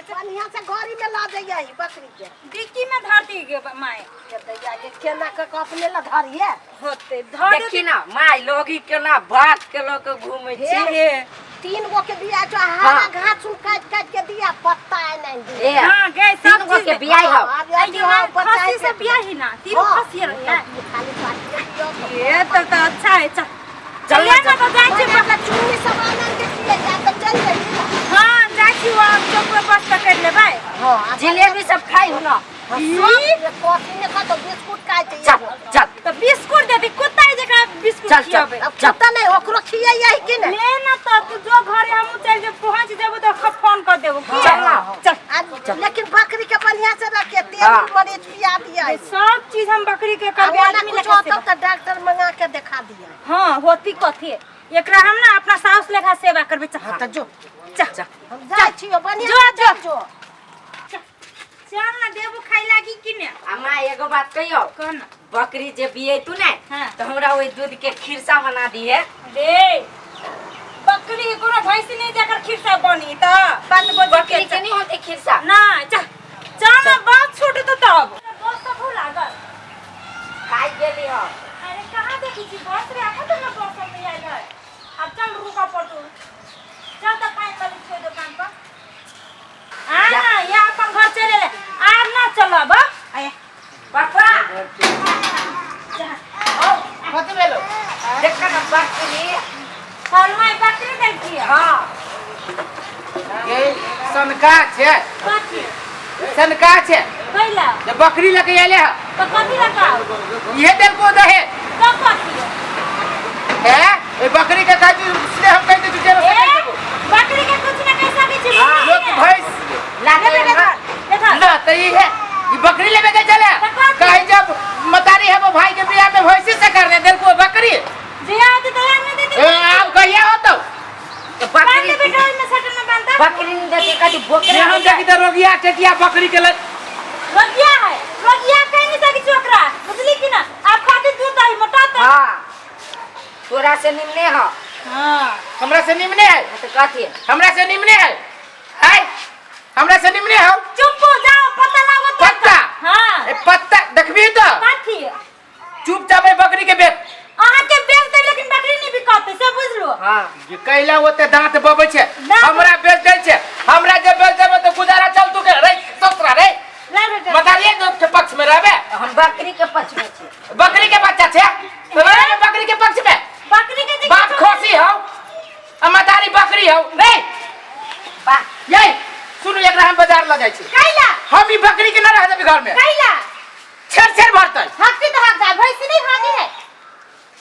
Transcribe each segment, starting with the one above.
बढ़िया से गाड़ी में ला जाइए बकरी के। डिक्की में धर दी गे माय। ये दैया ये केना के अपने ला धरिए। होते धर। देखी ना माय लोग ही केना भाग के लऽ के घूमै छी। हे। तीन गो के बिया जो हरा घास सुन काट काट के दिया पत्ता है नहीं दिया। ए हां गए तीन सब गो चीज के बियाह हौ। हाँ, अब आई यदि हाँ, बच्चा खसी से के- बियाह ही ना, तीनों हाँ। खसी रहे। खाली काट के दियो तो। ये तो तो अच्छा है। चल चल चलिए ना तो जाय छी। मतलब चुन्नी सब आनंद के किए जा तो चल जाइए। हां जाय छी, वहाँ चौक पे बस पकड़ लेबै। हां आ जिलेबी सब खाइ हो ना? सब कॉफी ने खा तो बिस्कुट खाइ छै। चल चल। तो बिस्कुट दे दी कुत्ता है जकरा बिस्कुट चल, चल। खियाबे। अब कुत्ता नहीं ओकरो खियाइए कि नहीं? ले ना तो तू जो घरे हम चल जे पहुंच जेबो तो फोन कर देबो। चल ना। चल। आ, लेकिन बकरी के बढ़िया से रखे, तेल हाँ। मरीच पिया दिया। सब चीज हम बकरी के करबे आ ओना आदमी कुछ लेखा होतो सेवा। तो डॉक्टर मंगा के देखा दिया। हाँ होती कथी एकरा हम ना अपना साउस लेखा सेवा करबे। चल। हाँ तो जो। चल चल। हम जाइ छियो बढ़िया जो, से। जो। जो। चल ना देबो खाइ लागी कि ने। आ माय एगो बात कहियो? कह ना। बकरी जे बिये तू ने हाँ। तो हमरा ओहि दूध के खीरसा बना दिहे। रे बकरी के कोनो भैंसी नहीं जाकर खीरसा बनी त बात बोल। बकरी के नहीं होते खीरसा? ना चल चल ना बात छूट तो तब बस तो भूल लागल। खाइ गेली हो। अरे कहाँ देखी छी बस रे, आखो तो ना बस सब नहीं आयल है। अब चल रुका पड़ तू, चल तो पानी वाली छो दुकान पर आ ना या अपन घर चले ले आब ना चलब आया। पापा कथी भेलो? देख ना बकरी। हलवाई बकरी देखी? हाँ। ये सनका छै। कथी? सनका छै। कैला? जे बकरी लके आइले है। तो कथी लगाओ? इहे देलको दहे। तो कथी है ए बकरी के खाइ से हम कहि दे चुचे। ए बकरी के कुछ ना कह सकै छी। लोक भैंस ला ले दे बेटा ना। देखा। ना त ई है ई बकरी लेबे के चले। तो कथी? कहीं जब मतारी है वो भाई के बियाह में भैंसी से करने देलको बकरी। जे आते तो यार नहीं देते। ए, आब कहिया होतौ? तो बांध बकरी दे बेटा ओहिमे सटल में बांध दे। बकरी नहीं देती कथी बोकरा जे हम हो जाए। देखी त रोगिया टेटिया बकरी के ल रोगिया है, रोगिया कह नहीं सकी छी ओकरा, बुझली कि ना? आप खाती दूध दही मोटा तो। हाँ तोरा से निमने हो। हाँ हमरा से निमने है। तो कथी? हमरा से निमने है है हमरा से निमने हो। चुप हो जाओ, पता लागो तो। पत्ता? हाँ। ए पत्ता देखबी तो कथी? चुपचाप ए बकरी के बेच। अहाँ के बेच दे लेकिन बकरी नहीं बिकते से बुझलो। हाँ जे कैला ओते दांत बबै छै। दांत- हमरा बेच दै छै। हमरा जे बेच देबै तऽ गुजारा चल तू के रे ससुरा रे। ला बेटा। मतारिये के पक्ष में रहबे। हम बकरी के पक्ष में छी। बकरी के बच्चा छै तो रहबे बकरी के पक्ष में। बकरी के जे बाप खोसी हौ आ मतारी बकरी हौ रे। वाह ये सुनू एकरा हम बाजार ल जाइ छी। कैला? हम ई बकरी के न रह देबै घर में। कैला? छेर छेर भरतै। हकती तो हक जाय, भैंसी नहीं हानि है।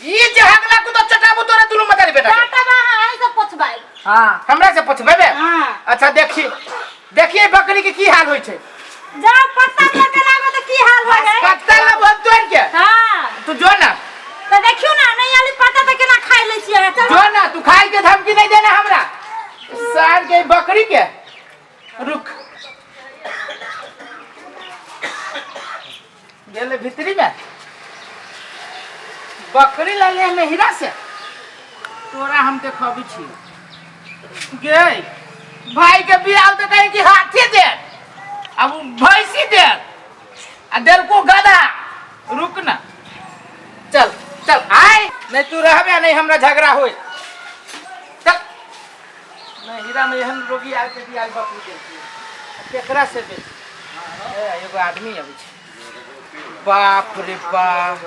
ई जे हगला को तो चटाबू तोरे दुनू मतारी बेटा के। डांटा बा अहीं से पोछबाई। हाँ हमरा से पुछबै बे? हाँ। अच्छा देखी देखिए बकरी के की हाल होइ छै। जाओ पत्ता तोड़ के लाबो तो की हाल हो जाए। पत्ता लाबो तोड़ के। हाँ तू जो ना। तो देखियो ना नहीं आली पत्ता तो केना खाइ लै छियै। चल जो ना तू खाइ के धमकी नहीं देना हमरा। सार के बकरी के रुक गेले भीतरी में बकरी ला ले में हीरा से तोरा हम देखबी छी गे भाई के बियाह तो कहे कि हाथी दे अब उ भैंसी दे आ देलको गधा। रुक ना चल चल आय नहीं तू रहबे नहीं हमरा झगड़ा होय। चल नहीं हीरा में एहन रोगी आयल के बियाह बकरी देलकै केकरा से बेच। ए, एगो आदमी अबै छै। बाप रे बाप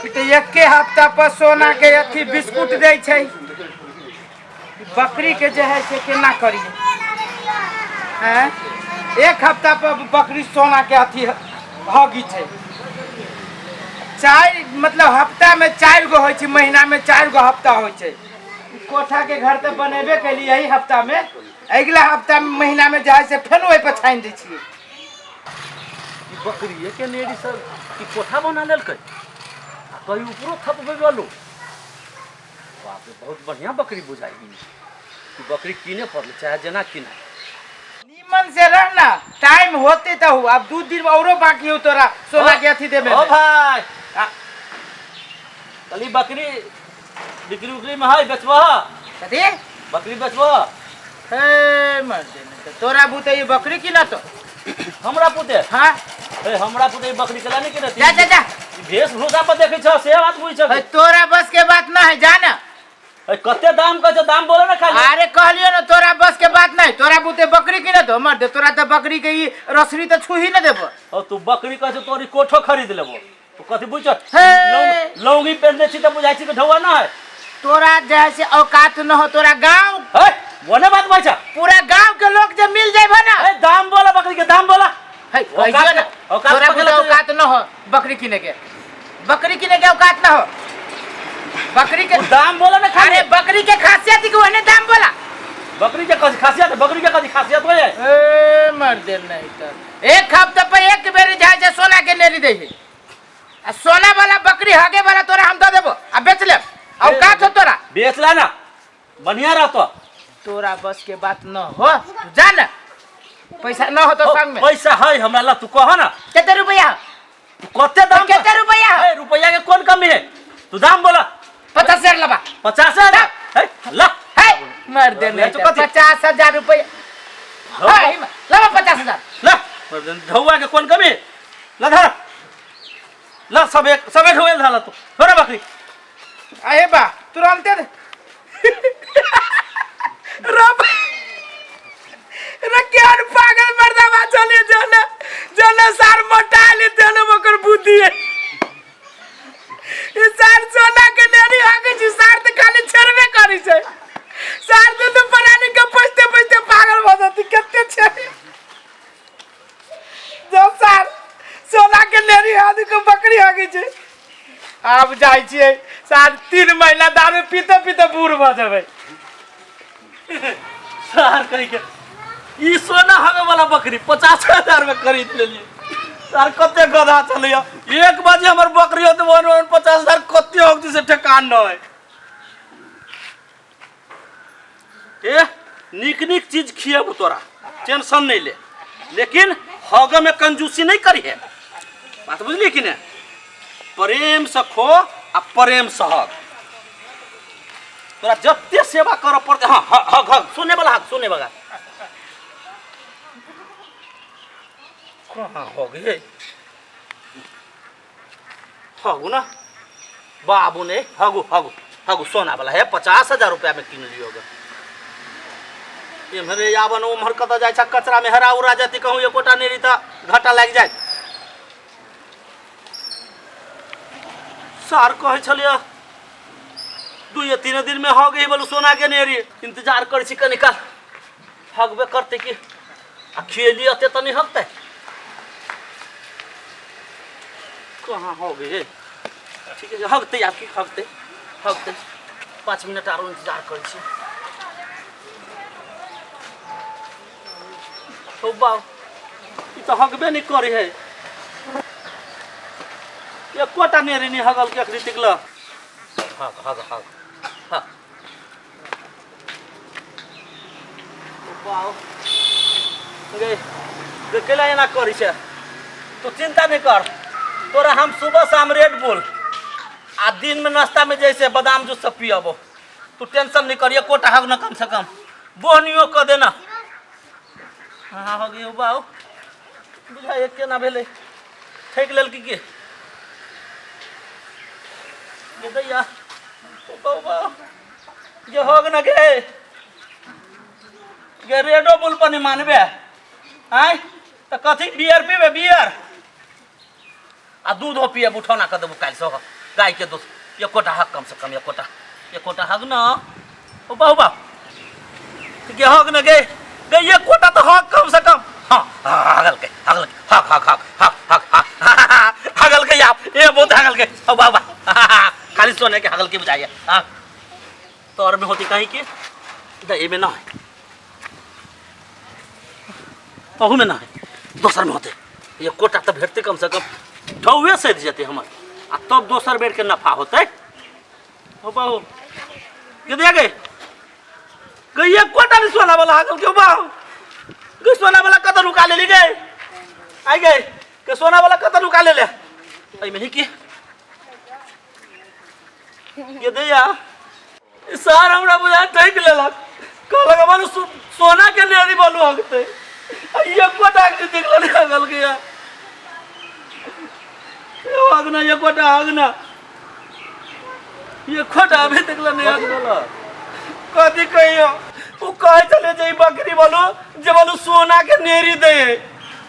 ई तऽ एके हफ्ता पर सोना के अथी बिस्कुट दै छै। बकरी के जे है से केना करिए हैं? एक हफ्ता पर बकरी सोना के अथी हगी छै। चारि मतलब हफ्ता में 4 गो होइ छै, महीना में 4 गो हफ्ता होइ छै। कोठा के घर तऽ बनेबे कैली यही हफ्ता में, अगिला हफ्ता में महीना में जे है से फेर ओहि पर छानि दै छियै। ई बकरिए के नेरी सब ई कोठा बना लेलकै आ कहीं ऊपरो थपबै वालो। बाप रे बहुत बढ़िया बकरी बुझाइ ई। ई बकरी कीने पड़लै चाहे जेना किनाय। नीमन से रहना टाइम होते तो हो अब 2 दिन औरो बाकी हो तोरा सोना के अथी देबे। ओ भाई आ। कहली बकरी बिक्री उक्री में है बेचबह? कथी बकरी बेचबह? हे मर्दे ने तो तोरा बुते ई बकरी की ना तो हमरा पुते हाँ हे हमरा पुते ई बकरी केला नहीं किनती जा जा जा ई वेशभूषा पर देखै छ से बात बुझै छ हे तोरा बस के बात ना है जा ना ए, कते दाम कहै छ दाम बोले ना खाली अरे कहलियो ना तोरा बस के बात नहीं तोरा बुते बकरी की ना तो मर दे तोरा तो बकरी के ई रसरी तो छू ही ना देबो और तू बकरी कहै छ तोरी कोठो खरीद लेबो तू कथी बुझ छ हे। लौंगी पहिरने छी तऽ बुझाइ छी कि ढौआ ना है तोरा जैसे औकात न हो तोरा गांव हे ओने बात बुझ छ पूरा गांव के लोग जब मिल जाए ना ए दाम बोला बकरी के दाम बोला है औकात कहियो ना औकात तोरा पकड़ बुते ले। औकात न हो बकरी किने के बकरी किने के औकात न हो बकरी के तू दाम बोला ना खाली अरे बकरी के खासियत की ओहने दाम बोला बकरी के कथी खासियत है? बकरी के कथी खासियत होय है ए मर दे नहीं तो एक हफ्ता पर एक बेर जाए जे सोना के नेरी दे है आ सोना वाला बकरी हगे वाला तोरा हम दे देबो आ बेच लेब औकात हो तोरा बेच ला ना बढ़िया रहतो तोरा बस के बात न हो तू जा ना पैसा न हो तो संग में पैसा है हमरा ला तू कह ना कितने रुपया तू कते दाम कितने रुपया ए रुपया के कौन कमी है तू दाम बोला 50,000 लबा 50,000 है ला है मर दे ले तो कथी? 50,000 रुपया है लबा 50,000 ला ढौआ के कौन कमी है? ला धर ला सबे सबे ढौआ धाला तू थोड़ा बकरी अरे बा तुरंते दे। रब रे केहन पागल मर्दाबा चले जने जने सार मोटा ले देने ओकर बुद्धि है ई सार सोना के नेरी आगे छी सार त खाली छेड़बे करी छै सार दुनू प्राणी के पोछते पोछते पागल भऽ जती कते छै जब सार सोना के नेरी आदि के बकरी आगे छै आब जाइ छियै सार 3 महीना दारू पीते पीते बूढ़ भऽ जेबै सार कही के ई सोना हवे वाला बकरी 50,000 में खरीद लेलिए सार कते गधा चलैया 1 बजे हमर बकरी होते वन वन 50,000 कते होते से ठेकान न है ए निक निक चीज खिएबो तोरा टेंशन नहीं ले लेकिन हग में कंजूसी नहीं करी है बात बुझली कि ने प्रेम से खो आ प्रेम से हग तोरा जते सेवा करऽ पड़तै हाँ हग हग सुने वाला हग सुने वाला कहाँ हो गए हगू ना बाबू ने हगू हगू हगू सोना वाला है 50,000 रुपया में किन लियो गे एम्हरे आवन ओम्हर कतऽ जाइ छै कचरा में हरा उड़ा जेतै कहूँ एकोटा नहि रही तऽ घाटा लागि जाय सार कहै छलियै 2-3 दिन में हो गई बोलू सोना के नेरी इंतजार करै छी कनी काल हगबे करतै कि आ खियली अते तऽ नहि हगतै कहाँ हो गई ठीक है हगतै आब की हगतै हगतै 5 मिनट आरो इंतजार करै छी हो बाप ई तऽ हगबे नहि करै है एकोटा नेरी नहि हगल के अखनी तक ल हग हग हग हग बाप गे गे केला एना करै छै तू चिंता नहीं कर तोरा हम सुबह शाम रेड बुल आ दिन में नाश्ता में जैसे बादाम जूस सब पियबो तू टेंशन नहीं कर एकोटा हग ना कम से कम बोहनियो कऽ देना हाँ हो गई बाऊ बुझाइए केना भेलै ठकि लेलकै की गे दैया ओ बौआ गे होग न गे गे रेडो बुल पर नहीं मानबे आय तऽ कथी बियर पीबे बियर आ दूधो पियब उठौना कऽ देबो काल्हि से गाय के दूध एकोटा हक कम से कम एकोटा एकोटा हक न ओ बहुबा गे हक न गे गे एकोटा तऽ हक कम से कम हाँ हगल के हगल के हक हक हक हक हक हक हगल के आप ए बहुत हगल के ओ बाबा खाली सोने के हगल के बुझाइए हाँ तोर में होती कहीं के इधर ए में ना है अहू में ना है दोसर में होते एकोटा तऽ भेटतै कम से कम ढौए सधि जेतै हमर आ तब दोसर बेर के नफा होतै हो बाबू के दिया गए गई एकोटा नहीं सोना वाला हागल के बाबू गई सोना वाला कतऽ नुका लेली गए आई गए के सोना वाला कतऽ नुका लेले एहिमे ही की के दैया ई सार हमरा बुझा ठकि लेलक कहलक बालू सोना के नेरी बालू हगते आ एकोटा के देखल नहीं हगल गया हगना एकोटा हगना एकोटा अभी देखल नहीं हगल। कथी कहियो उ कहे चले जे ई बकरी बालू जे बालू सोना के नेरी दे है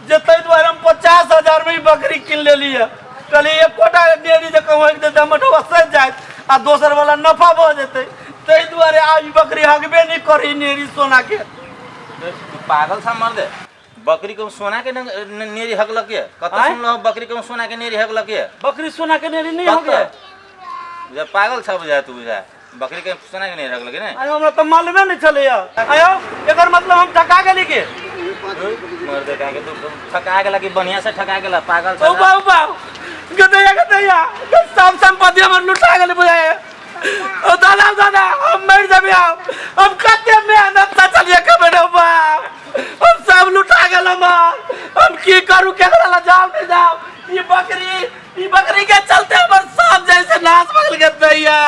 जे ताहि दुआरे हम 50,000 में ई बकरी कीन लेली है। कहली एकोटा नेरी जे कहूँ हगि देतै हमर ढोबा सजि जायत आ दोसर वाला नफा भऽ जेतै, ताहि दुआरे आब ई बकरी हगबे नहि करी नेरी सोना के। तू पागल था मर्दे, बकरी के सोना के नेरी हगलक ये? कतऽ आँय? सुनलहो बकरी के सोना के नेरी हगलक ये? बकरी सोना के नेरी नहीं हगे? बुझा पागल छ बुझा तू, बुझा बकरी के सोना के नेरी हगलक ने? आयो हमरा तऽ मालूमे नहीं छलैया। आयो एकर मतलब हम ठका गेली के? मर्दे काहे के तू ठका गेला कि बढ़िया से ठका गेला पागल छ। ओ बाबू बाबू गदैया गदैया सब संपत्ति हमर लुटा गेल बुझाए। ओ दादा दादा हम मर जबे, हम कते मेहनत से चलिए के बेटा बाप, हम सब लुटा गेल हमर, हम की करू केकरा ला जाओ नहीं जाओ। ई बकरी के चलते हमर सब जैसे नाश भगल के दैया,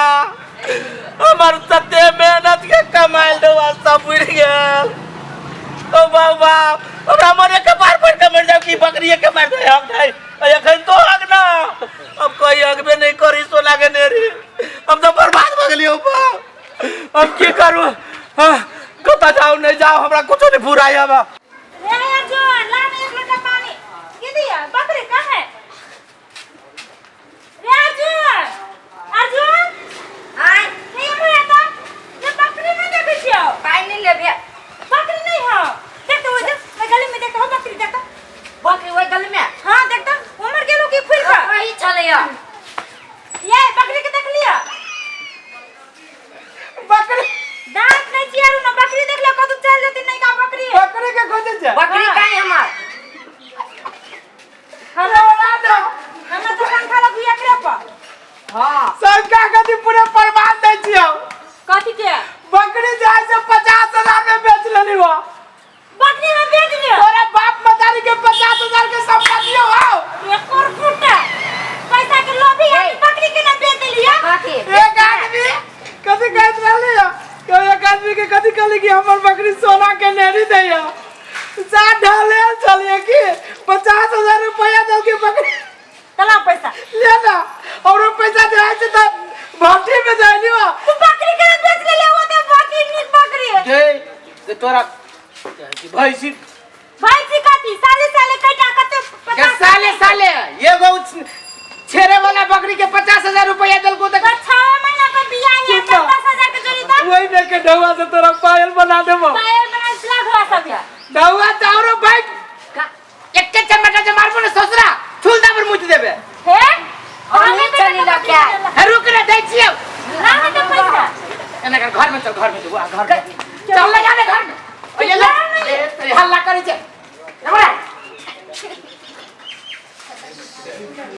हमर सत्य मेहनत के कमाइल डोआ सब उड़ गेल। ओ बाबा हमरा मरे के पार पर के मर जाओ कि बकरी के मार दे हम नहीं एखन तो हग ना, अब कोई हगबे नहीं करी सोना के नेरी, हम तो बर्बाद भऽ गेलियै बाप, हम की करू? हाँ, कतऽ जाउ नहीं जाउ हमरा कुछो नहीं फुराय अब। रे अर्जुन ला ना एक लोटा पानी के दिया, बकरी कहाँ है? रे अर्जुन अर्जुन आय नहीं हमरा तो ये बकरी नहीं देखै छियौ। पानि नहीं लेबे। बकरी नहीं हो, देख तो वो देख, गली में देख तो बकरी, देख तो बकरी ओहि गली में। हाँ देख तो उमर गेलो की फुल का वही छलैया। ये बकरी के देख लिया बकरी दांत नहीं चियारू ना, बकरी देख लिया कतौ चल जती नहीं का बकरी। बकरी के खोजे छै बकरी काहे हमर? हमरा हमरा तो पंखा लगू एकरे पर। हां सबका कथी पूरे बर्बाद दै छियौ। कथी के? बकरी जाय से 50,000 में बेच लेली हो। बकरी हम बेच लियो? तोरा बाप मतारी के 50,000 के संपत्ति हो। एकर फुटा पैसा के लोभी आदमी बकरी के ना बेच देलिया। कथी? एक आदमी कथी कहत रहली हो? कि एक आदमी के कथी कहली कि हमर बकरी सोना के नेरी दैया, जा ढाले चलिए कि 50,000 रुपया दल के बकरी तला पैसा ले ना, और वो पैसा जाए से तो भट्टी में जाए हो। तू बकरी के ना बेच ले वो तो बकरी नीक बकरी है। के तोरा भैंसी भैंसी कथी साले साले कटा कते के साले साले एगो छेरे वाला बकरी के 50,000 रुपया दल को तो 6 महीना के बिया है, सुन ना। 50,000 के जोड़ी दा। वही देख के ढौआ से तोरा पायल बना देबो। पायल बना लाख हुआ सब या। ढौआ चाउरो बैठ एक के चमटा जे मारबो ने ससुरा थुल दाबर मुछ देबे। हे और नहीं चली ला क्या? हे रुक रे दै छियौ। ना है तो पैसा। एना कर घर में चल, घर में चल, घर में चल लगा दे घर में। ओ ये ले, ए, हल्ला करै छै।